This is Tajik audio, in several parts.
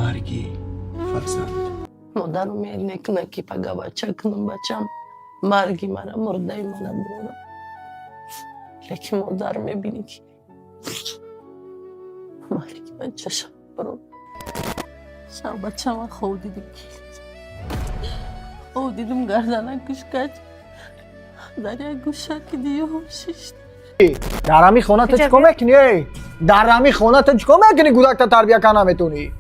Марги фарзанд. Модар умед мекунад, ки пага бача кунам, бачам марги мара, мурдаи мана бурорам, лекин модар мебинӣ, ки марги бачашам бурор. Шав бачама хов дидим, ки хов дидим, гарданакаш кач дар як гӯшаки диёр шишт. Дар ҳамин хона ту чикор мекунӣ, эй? Дар ҳамин хона ту чикор мекунӣ? Кӯдакта тарбия карда наметонӣ?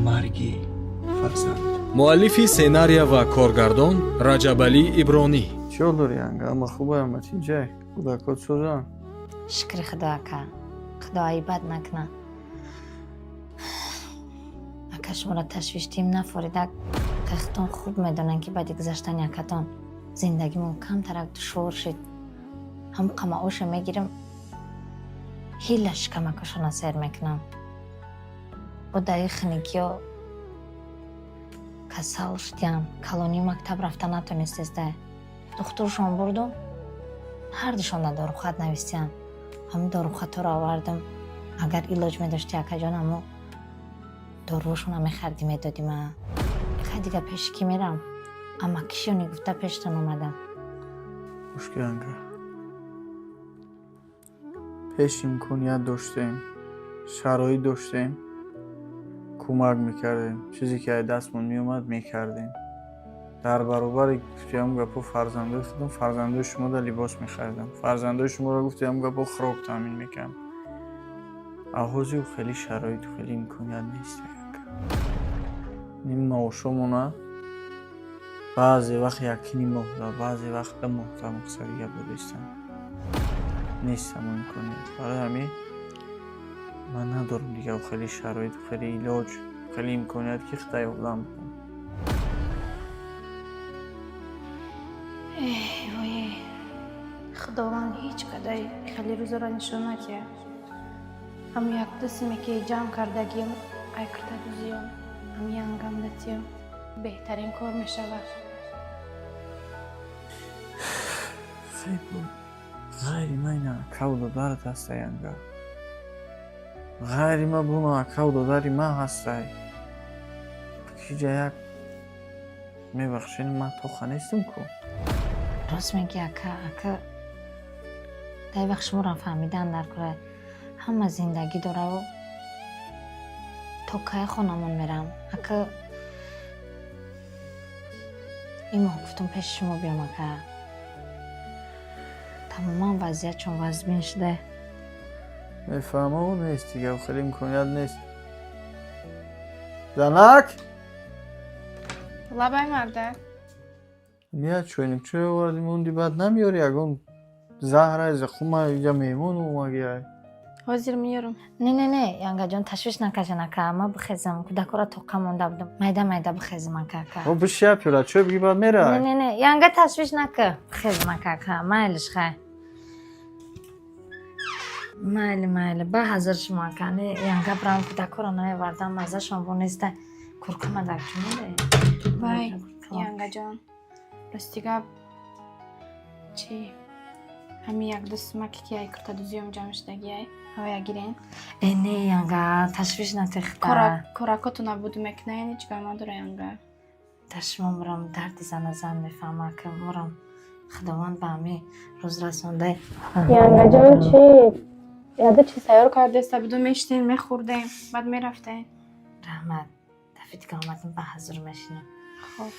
Марги фарзанд. Муаллифи сценария ва коргардон Раҷабалӣ Ибронӣ. Чӣ ҳол дорӣ, янга? Ама хубай, ама тинҷай? Кӯдакот созан? Шукри Худо, ака, Худо айбат накуна. Ака, шуморо ташвиш дим, нафорида. Худтон хуб медонанд, ки баъди гузаштани акатон зиндагимон камтарак душвор шид. Ҳамқа маоша мегирам, ҳила шикамакашона сер мекунам. Бо даи хиникиё касал шудям, калонии мактаб рафта натонистеста. Духтуршон бурдум, ҳардушонда дорухат навистиянд. Ҳамин дорухатҳоро овардам. Агар илоҷ медошти, акаҷон, амо доруҳошона мехардӣ, медодӣ ма. Хай, дига пеши кӣ мерам? Амма кишёни гуфта пештон омадам. Гӯш ки, янга, пеш имконият доштем, шароит доштем, кӯмак мекардем, чизе ки аз дастмон меомад, мекардем. Дар баробари гуфтиам гапо, фарзандои худам, фарзандои шумо да либос мехаридам, фарзандои шуморо, гуфтиам гапо, хӯрок таъмин мекардам. А ҳозир хеле шароиту хеле имконият нест. Ин маошомона баъзе вақт якним моҳ, баъзе вақт 2 моҳ дар мақсади гап додистам, нест ҳамон имконият. Барои ҳамин ман надорам дигар хеле шароиту хеле илоҷ, хеле имконият, ки хитай ёрдам бикунам. Вое, Худованд ҳеҷ кадай хеле рӯзоро нишон натиҳад. Ҳам як дусиме ки ҷамъ кардагим, ай киртадузиём, ҳам янгам датиём, беҳтарин кор мешавад. Хеб, ғайри ма ина акаву додарат ҳастай, янга. Ғайри ма буно акаву додари ман ҳастай. Киҷа як, мебахшед, ман тоха нестам ку. Рост мегӣ, ака. Ака, дар вақт шуморо фаҳмидан дар кора. Ҳама зиндагӣ дораву то кай хонамон мерам, ака? Ин моҳ гуфтум пеши шумо биём, ака. Тамоман вазъият чун вазбин шуда. Мефаҳмам, нест дигар хеле имконият нест. Занак! Лабай, мардак. Мия, чойник чой овардӣ, монди, баъд намеёри? Ягон заҳрай, захумай, иҷа меҳмон омагиай. Ҳозир меёрам. Не, не, не, янгаҷон, ташвиш накашен, ака. Ма бихезам, кӯдакора тоқа монда будам, майда майда бихезам, ака, ака. О, биши, пиёла чой биги, баъд мерай. Не, не, не, янга, ташвиш нака, бихезам, ака. Ака, майлиш, хай, майли, майли, ба ҳазир шумо, ака. Не, янга, бирам, кӯдакора наёвардам, маззашон бо неста. Куркамадак чунде. Вай, янгаҷон, рости гап чи, ҳамин як ду сумаке ки ай куртадузиём ҷамъ шудагиай, ҳавая гирен. Э, не, янга, ташвиш натехта. Коракотона буду мекунаен, ҳеҷ гап надора, янга. Ташмо мурам, дарди зана зан мефаҳма, ака. Мурам, Худованд ба ҳамин рӯз расонда. Янгаҷон, чи, яда чи тайёр кардеста буду, мештем, мехӯрдем, баъд мерафтем. Раҳмат, дафъи дига омадам, ба ҳазур мешинам. Хоб.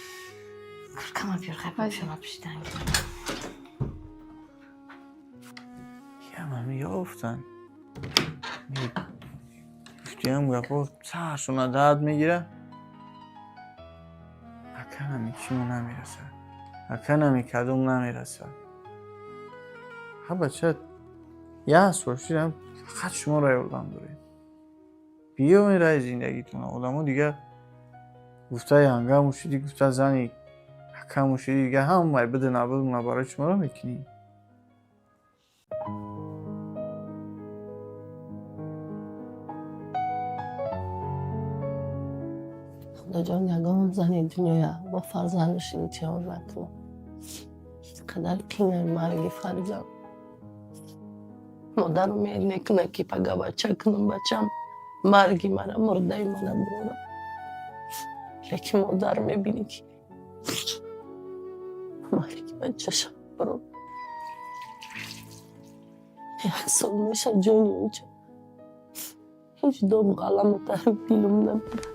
Куркама биёр, хай. Ҳозир. Шума пишидан. Ямам ёфтан. Гуфтиам гапо, саршона дард мегира. Ака, нами чимо намерасад, ака, нами кадом намерасад. Ҳа, бача, як сол шудам, фақат шуморо ёрдам доред. Биёен раи зиндагитон. Одамо дигар гуфта, янгаму шуди, гуфта, зани акаму шуди, дигар ҳамаи биду набудна барои шуморо мекунӣ. Худоҷон, ягон зани дунёя бо фарзандаш имтиҳон накунад. Қадар қинай марги фарзанд. Модар умед мекунад, ки пага бача кунам, бачам марги мара, мурдаи мара бурорам. Лекин модар мебинӣ, ки марги бачашам бурор. Як сол меша ҷони уча. Ҳеҷ доғ ғаламу дар дилум набуд.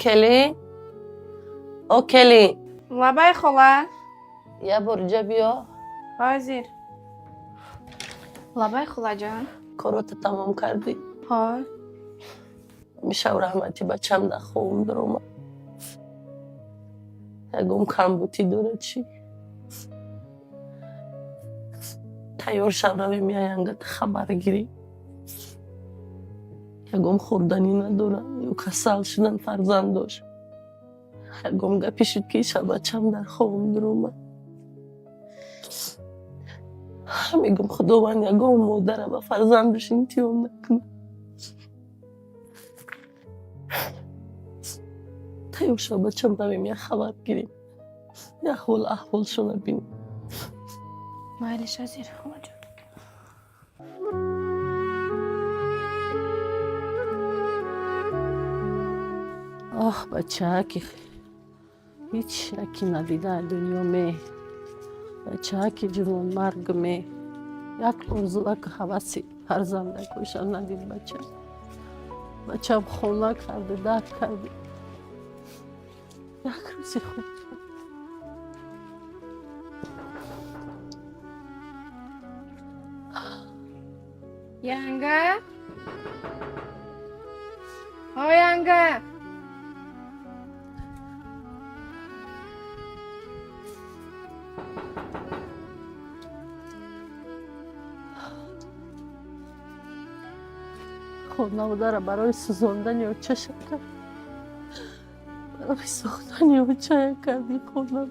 Келин, о келин. Лабай, хола. Я бор ҷа биё. Ҳозир. Лабай, холаҷон. Корота тамом кардӣ? Ҳо. Мишав раҳмати бачам дар хобам даромад. Ягон камбутӣ дорад чӣ? Тайёр шав, равем, яянгата хабар гирӣ. Ягон хӯрданӣ надорам ё касал шудан фарзандош. Ягон гапе шуд, ки шаб бачам дар хобам даромад. Мегум, Худованд ягон модара ба фарзандаш имтиҳон накунад. Тайёр шав, бачам, равем, як хабар гирем. Як ҳол аҳволшона бинем. Майлиш, ҳозир, холаҷон. Оҳ, бачааки ҳеҷ яке надида дунё ме. Бачааки ҷувонмарг ме. Як орзуаку ҳаваси фарзандакоша надид бача. Бачам хона карду, дар карду. Як рӯзи хуб. Янга, ҳо, янга. Хонаводара барои сӯзондани очаша кард. Барои сӯхтани очая карди хона.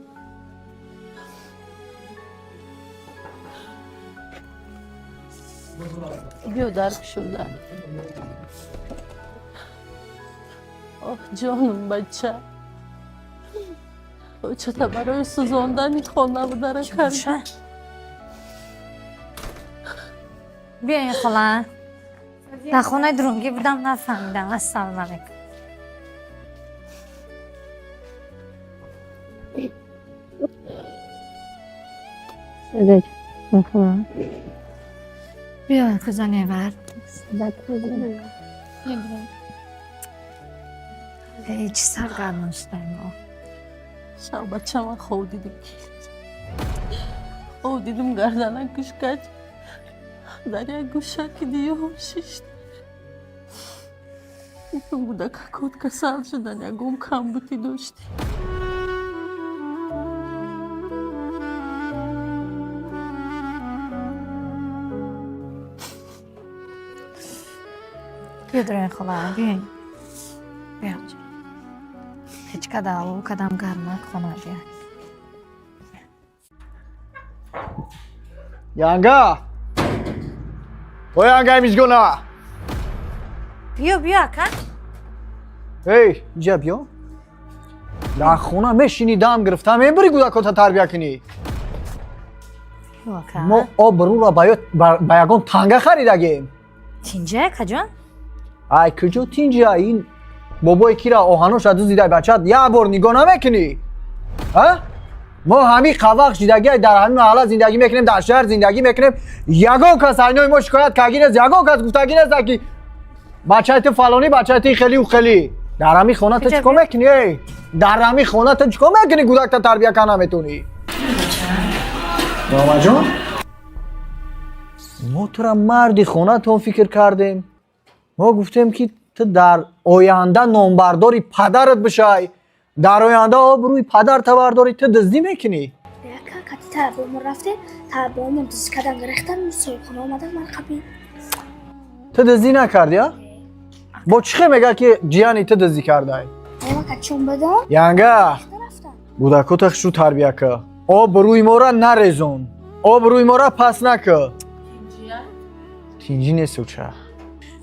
Биё, дар кушода. Оҳ, ҷонум, бача. Очата барои сӯзондани хонаводара кард. Биёин, хола. Дар хонаи дурунгӣ будам, нафаҳмидам. Ассалому алайкум. Биё, куҷо невар. Эй, чӣ саргармон шудаем мо. Шаб бачама хоб дидим, ки хоб дидим, гарданакаш каҷ дар як гӯшаки диёр шишт. Гуфтам, кӯдакакот касал шудан, ягон камбутӣ доштӣ. Биё, дуроин, хола, биёин. Биё. Ҳеҷ када алов кадам, гармак хона, биё. Янга! О, янга мизгона! Биё, биё, ака. Эй, инҷа биё. Дар хона мешинӣ, дам гирифта мебурӣ, кӯдакота тарбия кунӣ. Биё, ака. Мо обрӯро ба ягон танга харидагем. Тинҷа, акаҷон? Ай, куҷо тинҷа? Ин бобои кира оҳаноша дуздидай, бачат як бор нигоҳ намекунӣ? А? Мо ҳамин қавақ шидагиай, дар ҳамин маҳалла зиндагӣ мекунем, дар шаҳр зиндагӣ мекунем. Ягон кас айнои мо шикоят кардагӣ нест, ягон кас гуфтагӣ нест, ки бачаи ту фалонӣ, бачаи ту хелиу хелӣ. Дар ҳамин хона ту чикор мекунӣ, эй? Дар ҳамин хона ту чикор мекунӣ, кӯдакта тарбия карда наметонӣ? Муҳаммадҷон, мо тура марди хонатон фикр кардем. Мо гуфтем, ки ту дар оянда номбардори падарат бишай, дар оянда обрӯи падарта бардорӣ, ту дуздӣ мекунӣ. Яка кати тарбомон рафтем, тарбомон дуздӣ кардан гирехтан, соҳибхона омадан, ман қабил. Ту дуздӣ накардӣ, а? Бо чӣ хел мега, ки ҷияни ту дуздӣ кардай? Ама качон бадам Янга, рафтам. Кӯдакота хушрӯ тарбия кӣ, обрӯи мора нарезон, обрӯи мора пас накӣ. Тинҷӣ нест, уча.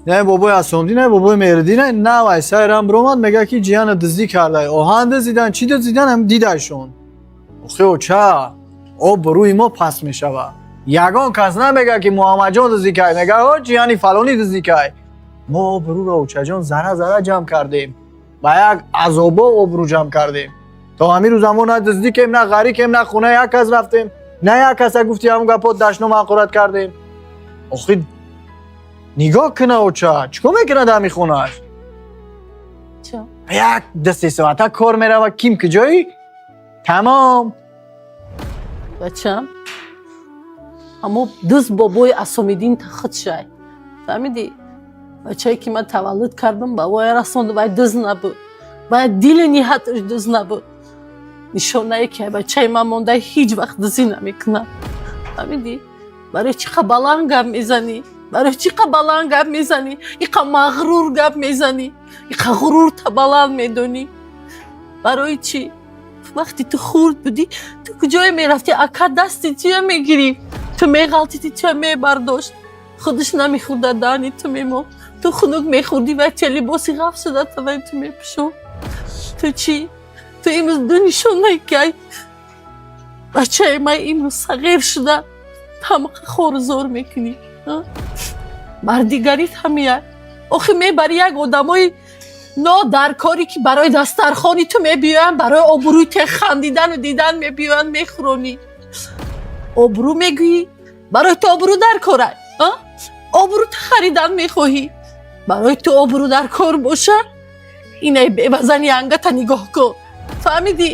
Не бобои Асомдин, не бобои Меҳриддин, на вай сайрам биромад, мега ки ҷияна дуздӣ кардай, оҳан дуздидан, чӣ дуздидан, ҳам дидайшон. Охи оча, об рӯи мо паст мешава. Ягон кас намега ки Муҳаммадҷон дуздӣ кард, мега о ҷияни фалонӣ дуздӣ кард. Мо обрӯро, очаҷон, зара зара ҷамъ кардем, ба як азобо обрӯ ҷамъ кардем. То ҳамин рӯза мо на дуздӣ кем, на ғарӣ кем, на хонаи як кас рафтем, на як каса гуфти ҳамун гапо дашном ҳақорат кардем. Охи нигоҳ кина, оча, чӣ кор мекунад ҳамин хонааш? Ча? Як 2-3 соата кор мерава, ким куҷоӣ, тамом. Бачам, аммо дӯст бобои Асомиддин худ шай, фаҳмидӣ? Бачае ки ман таваллуд кардам, ба воя расондам, вай дӯст набуд, вай дили ниҳаташ дӯст набуд. Нишонае ки бачаи ман монда, ҳеҷ вақт дузӣ намекунад, фаҳмидӣ? Барои чӣ қа баланд гап мезанӣ? Барои чӣ қа баланд гап мезанӣ? Иқа мағрур гап мезанӣ, иқа ғурурта баланд медонӣ, барои чӣ? Вақте ту хурд будӣ, ту куҷое мерафтӣ, ака дасти туя мегирифт. Ту меғалтидӣ, туя мебардошт, худаш намехӯрда, даҳни ту мемонд. Ту хунук мехӯрдӣ, вай ча либоси ғаф шуда тавай ту мепӯшонд. Ту чӣ? Ту имрӯз ду нишонае ки ай бачаи ман имрӯз сағир шуда, ҳамақа хору зор мекунӣ, мардигарит ҳамия? Охи мебари як одамои нодаркорӣ, ки барои дастархони ту мебиёянд, барои обрӯи те хандидану дидан мебиёянд, мехӯронӣ. Обрӯ мегӯӣ? Барои ту обрӯ дар кора? Обрӯ ту харидан мехоҳӣ? Барои ту обрӯ дар кор боша, инаи бевазани ангата нигоҳ кун, фаҳмидӣ?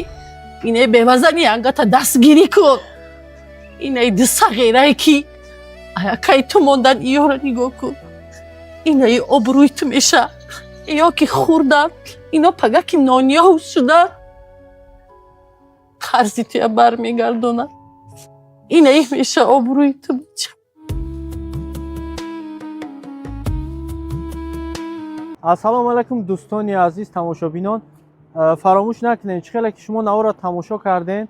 Инаи бевазани ангата дастгирӣ кун. Инаи ду сағирае ки аякаи ту мондан, иёра нигоҳ кун. Инаи обрӯи ту меша. Иё ки хӯрдан, ино пага ки нониёв шудан, қарзи туя бармегардонад. Инаи меша обрӯи ту, бача. Ассалому алайкум, дӯстони азиз, тамошобинон. Фаромӯш накунед, чӣ хеле ки шумо наворо тамошо кардем,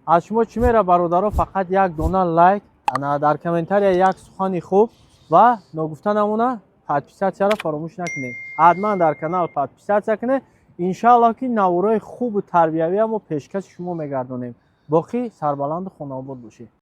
аз шумо чӣ мера, бародаро? Фақат як дона лайк, ана дар комментария як сухани хуб ва ногуфта намона, подписаться ро фаромӯш накунед. Ҳатман дар канал подписаться кунед. Иншааллоҳ, ки наворои хубу тарбиявия мо пешкаши шумо мегардонем. Боқӣ сарбаланду хонаобод бошед.